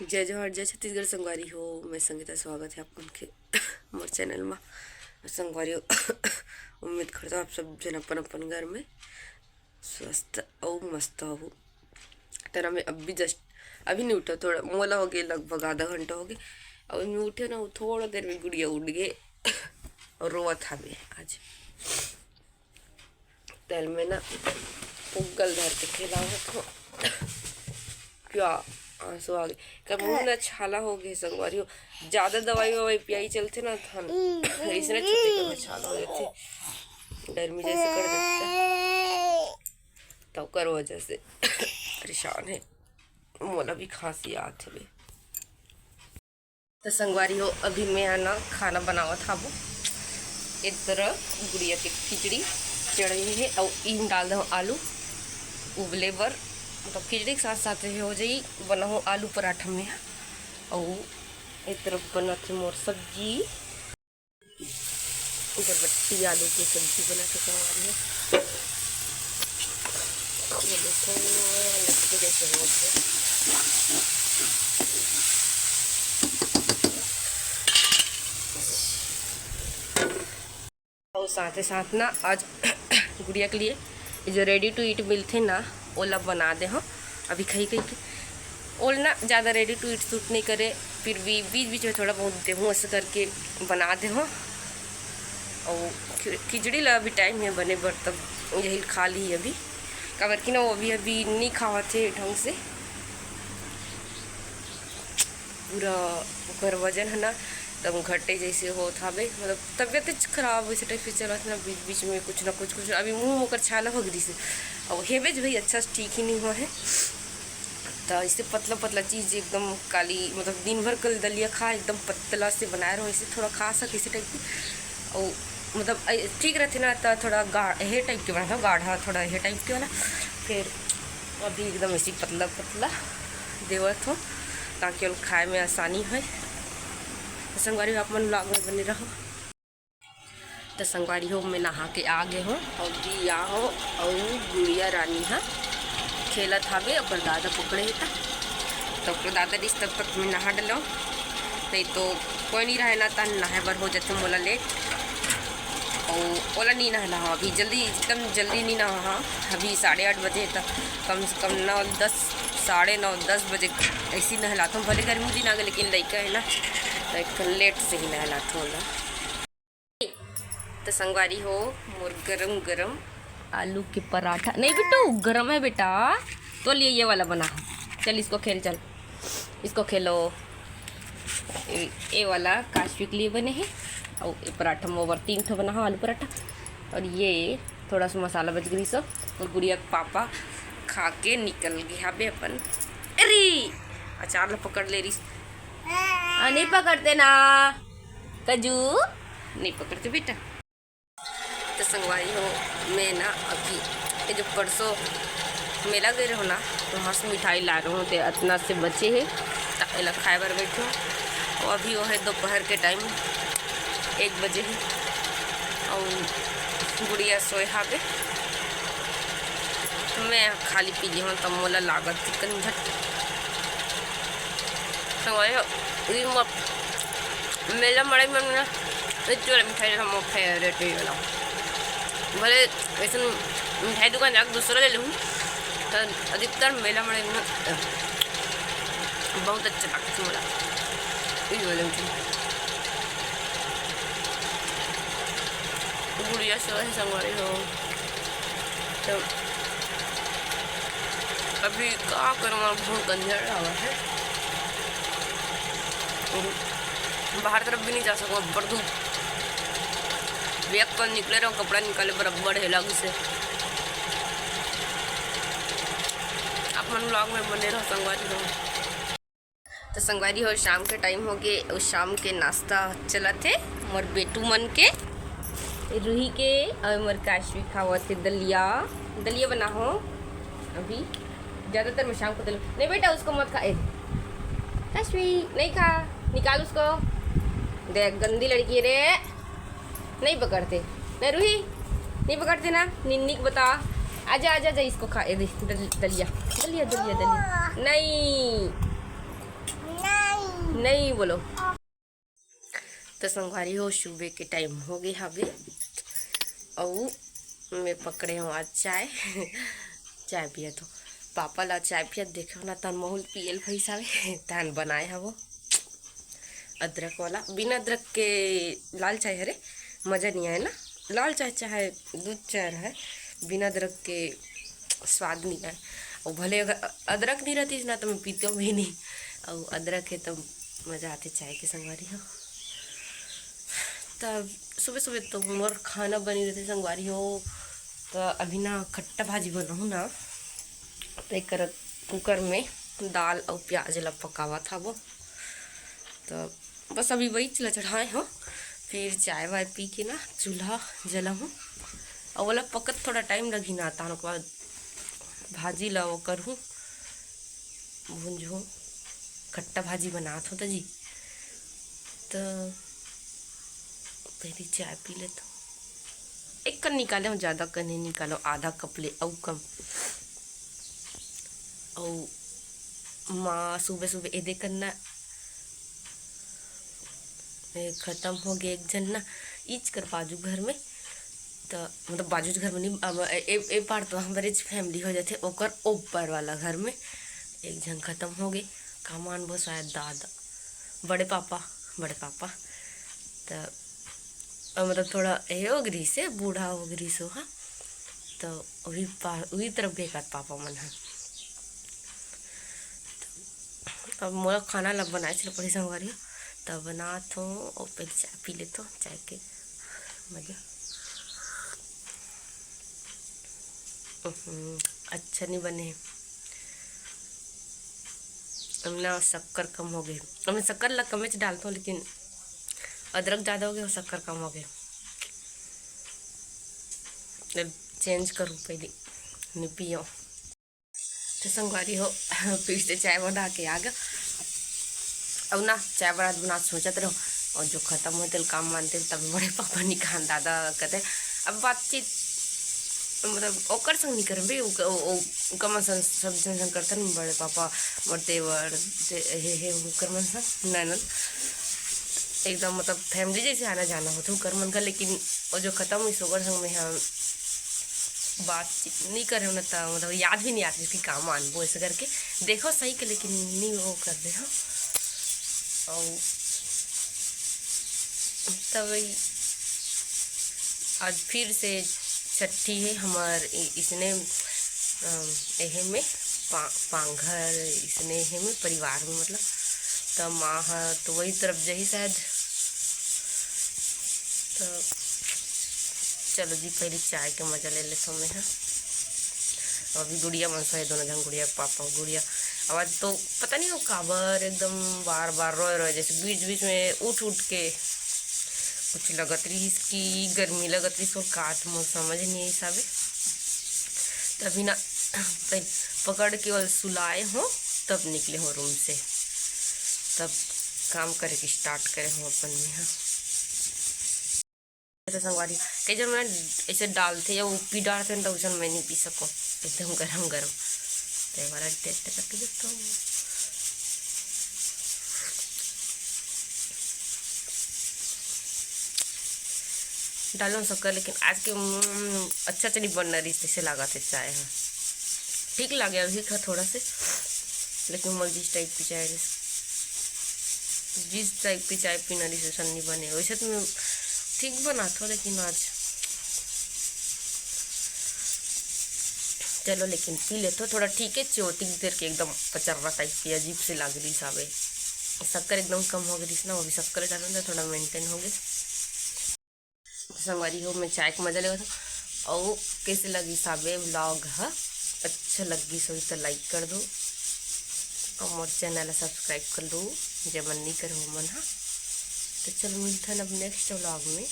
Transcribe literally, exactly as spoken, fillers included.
जय जोहार, जय छत्तीसगढ़ संगवारी हो। मैं संगीता, स्वागत है आप मन के मोर चैनल मा। संगवारी हो, उम्मीद करता हूँ आप सब जन अपन अपन घर में स्वस्थ अउ मस्त हो। तेरा मैं अभी जस्ट अभी नहीं उठा, थोड़ा मोला हो गए, लगभग आधा घंटा हो गए। अभी मैं उठे ना, वो थोड़ा देर में गुड़िया उठ गए और रोवत हवे आज। तेल में ना पुग्गल धर के खिलावत हो। क्या आंसू आ गए, कर मुंह ना छाला हो गए संगवारी हो। ज्यादा दवाई ववाई पियाई चलते ना थन, इसने छोटे के छाला हो जाते, गर्मी जैसे कर देते, तो कर वजह से परेशान है। मोला भी खांसी आत हवे। तो संगवारी हो, अभी मैं है ना खाना बनावत हाबो। एक तरफ गुड़िया के खिचड़ी चढ़े हे, अउ इम डाल दो आलू उबले बर, मतलब खिचड़ी के साथ साथ हो जाई, बनाहूँ आलू पराठा में। अउ एक तरफ बनत हे मोर सब्जी, बरबट्टी आलू के सब्जी बना के संगवारी हो। ये देखो, लटके जैसे हो गए। और साथ ही साथ ना आज गुड़िया के लिए ये जो ready to eat मिलते ना, ओला बना दे हो। अभी खाई खाई के ओल ना ज़्यादा ready to eat suit नहीं करे, फिर भी बीच बीच में थोड़ा बहुत देहूँ, ऐसे करके बना दे हो। और खि-, खिचड़ी ला अभी टाइम है बने बर, तब यही खा ली अभी, काबर कि ना वो अभी अभी नहीं खावत है ढंग से। पूरा ओकर वजन है ना एकदम घटे जैसे होत हवे, मतलब तबियत खराब वैसे टाइप से चलत ना, बीच बीच में कुछ ना कुछ कुछ। अभी मुंह ओकर छाला हो गई से, अब हेबे जो भाई अच्छा ठीक ही नहीं हुआ है। तो ऐसे पतला पतला चीज़ एकदम काली, मतलब दिन भर कल दलिया खा, एकदम पतला से बनाए रहो, ऐसे थोड़ा खा सक इसी टाइप की। और मतलब ऐ-, ठीक रहते ना, तो थोड़ा गा-, हे टाइप के बनाता हूँ, गाढ़ा थोड़ा हे टाइप के वाला। फिर अभी एकदम ऐसे पतला पतला देवत हूँ, ताकि ओला खाए में आसानी होए। तो संगवारी हो, आप मन vlog में बने रहो। तो संगवारी हो, मैं नहा के आ गए हूँ और दिया हो और गुड़िया रानी हा खेलत हावे, ओकर दादा पकड़े हे ता, तो ओकर दादा दिस तब तक मैं नहा डलो, नहीं तो कोई नहीं रहे ना, तन नहाए बर हो जाते मोला लेट। और ओला नहीं नहला हाँ, अभी जल्दी, एकदम जल्दी नहीं नहा हाँ। अभी साढ़े आठ बजे, तक कम से कम नौ दस, साढ़े नौ दस बजे ऐसे ही नहलाता हूँ। भले गर्मी दिन आ गए, लेकिन लड़का है ना, तो एक लेट से ही नहलाता हूँ ओला। तो संगवारी हो, मोर गरम गरम आलू के पराठा। नहीं बिट्टू, गरम है बेटा, तो लिए ये वाला बना। चल इसको खेल, चल इसको खेलो। ए, ए वाला काशवी के लिए बने हैं। और ये पराठा में ओवर तीन ठो बना हो आलू पराठा। और ये थोड़ा सा मसाला बच गई सो, और गुड़िया के पापा खा के निकल गए हबे अपन। अरे अचार ला पकड़ ले रही। आ, नहीं पकड़ते ना कजू, नहीं पकड़ते बेटा। तो संगवारी हो, मैं ना अभी ये जो परसों मेला गए रहो ना, तो वहाँ से मिठाई ला रहा हूँ, तो इतना से बचे है, तो एला खाए बर बैठो। और अभी वो है दोपहर के टाइम, एक बजे है, और गुड़िया सोए हावे, मैं खाली पी ली हूँ, तब मोला लागत चिकन झट। संगवारी हो, ई मोर मेला मड़ई मन में ना, इच वाला मिठाई रहा मोर फेवरेट, ई वाला। भले ऐसन मिठाई दुकान जाके दूसरा ले लूँ, तो अधिकतर मेला मड़ई में बहुत अच्छा लगता है मोला, ई वाला मिठाई। गुड़िया सो है संगवारी हो। तो अभी का करवा, बहुत अंधेरा हुआ है, बाहर तरफ भी नहीं जा सको, बड़ धूप। बैग पर निकले रहो, कपड़ा निकाले बराबर है लाग से। आप मन vlog में बने रहो संगवारी हो। तो संगवारी हो, शाम के टाइम हो गए और शाम के नाश्ता चलत है मोर बेटू मन के, रूही के और मोर काशवी खावत है दलिया। दलिया बना हो अभी, ज़्यादातर मैं शाम को दलिया। नहीं बेटा, उसको मत खा। ए, काशवी, नहीं खा, निकाल उसको। देख, गंदी लड़की है रे, नहीं पकड़ते ना रूही, नहीं पकड़ते ना। निन्नी को बता, आजा, आजा, आजा, इसको खा। ए, दे, दल-, दलिया, दलिया, दलिया, दलिया। नहीं, नहीं बोलो। तो संगवारी हो, सुबह के टाइम हो गए हवे, अउ मैं पकड़े हूँ आज चाय। चाय पिया तो पापा ला चाय पिया देखे ना, तन महूल पियल भैस हवे, तन बनाए हवो अदरक वाला। बिना अदरक के लाल चाय हरे मजा नहीं आए ना, लाल चाय चाहे दूध चाय रहे, बिना अदरक के स्वाद नहीं आए। और भले अगर अदरक नहीं रहती ना तो मैं पीती भी नहीं, और अदरक है तो मजा आथे चाय के संगवारी हो। तब सुबह सुबह तो मोर खाना बनी रहथे संगवारी हो। तो अभी ना खट्टा भाजी बनाहूँ ना, तो एक कुकर में दाल और प्याज ला पकावत हवो। तो बस अभी वही चूल्हा चढ़ाए हो, फिर चाय वाय पी के ना चूल्हा जलाहूँ। और वाला पकत थोड़ा टाइम लगी ना, तान ओकर बाद भाजी ला वो करहूँ, भूंजहूँ। खट्टा भाजी बनात हो तो जी। तो पहले चाय पी लेता हूँ। एक कन निकाले हूँ, ज़्यादा कन नहीं निकालो, आधा कप ले अउ कम। अउ माँ सुबह सुबह एदे करना, ए, खत्म हो गए एक झन ना, इच कर बाजू घर में। तो मतलब बाजू घर में नहीं, अब ए, ए, ए पार तो हमरे फैमिली हो जाथे, ओकर ऊपर वाला घर में एक झन खत्म हो गए। का मानबो शायद दादा, बड़े पापा, बड़े पापा। तो अ, मतलब थोड़ा ए हो गई से, बूढ़ा हो गई सो, हाँ। तो वही पा-, वही तरफ गए कर पापा मन ह। तो अब मोला खाना ला बनाए चलो पड़ी संगवारी, तब बनात हो और पहले चाय पी लेत हो, चाय के मजा। उहुं, अच्छा नहीं बने। अब ना शक्कर कम हो गए, अब मैं शक्कर ला कमेच डालता हूँ, लेकिन अदरक ज़्यादा हो गया और शक्कर कम हो गया। अब चेंज करूँ पहले, नहीं पियो। तो संगवारी हो, फिर से चाय बना के आ गया। अब ना चाय बना बना सोचत रहो, और जो खत्म होते काम मानते तब बड़े पापा निकाल दादा कहते अब बातचीत मतलब ओकर संग नहीं करबे, उक-, उ-, उ-, उकर मन संग सब झन संग करथन, बड़े पापा, मोर देवर, दे-, हे, हे, उकर मन संग, ननद, एकदम मतलब फैमिली जैसे आना जाना होथे उकर मन का, लेकिन वो जो खत्म हुई ओकर संग में हम बातचीत नहीं करे ना, त मतलब याद भी नहीं आती कि काम आनबो ऐसे करके, देखो सही के, लेकिन नहीं वो कर दे हो। और तब आज फिर से छठी है हमार इ-, इसने, अम, एहे में पा-, पांघर इसने एहे में परिवार में मतलब, त माँ ह तो वही तरफ जही शायद। तो चलो जी, पहले चाय के मजा ले लेथो मैं ह। अभी गुड़िया मन सोए, दोनों झन गुड़िया के पापा गुड़िया, आवाज तो पता नहीं हो काबर एकदम बार बार रोए रोए, जैसे बीच बीच में उठ उठ के कुछ लगत रहिस कि गर्मी लगत रहिस, वो काट मोर समझ नहीं आई साबे। तभी ना पकड़ के वो सुलाए हो, तब निकले हो रूम से, तब काम करे के स्टार्ट करे हो अपन में। हाँ, तो संगवारी, कई जन मन ऐसे डालथे या वो पी डालथे न, तो उसन मैं नहीं पी सको, एकदम गरम गरम। तो एक बार टेस्ट करके देखता हूँ। डालो शक्कर, लेकिन आज के, उम, अच्छा चली बनना रही, जैसे लगा थे चाय है, ठीक लगे अभी का थोड़ा से, लेकिन मलजिस टाइप की चाय रही, जिस टाइप की चाय पीना रही, वैसन नहीं बने। वैसे तो मैं ठीक बनात हो, लेकिन आज चलो, लेकिन पी लेथो थोड़ा, ठीक है। चोटी देर के एकदम पचर्रा टाइप की अजीब से लाग रही साबे, शक्कर एकदम कम हो गई ना, वो भी शक्कर डालना था, थोड़ा मेंटेन हो गई। संगवारी हो, मैं चाय के मजा लेवत हूँ। और कैसे लगी साबे व्लॉग ह? अच्छा लगी सो तो लाइक कर दो और मोर चैनल सब्सक्राइब कर दो, जे मन नहीं करो मन हा। तो चलो, मिलते हैं अब नेक्स्ट व्लॉग में।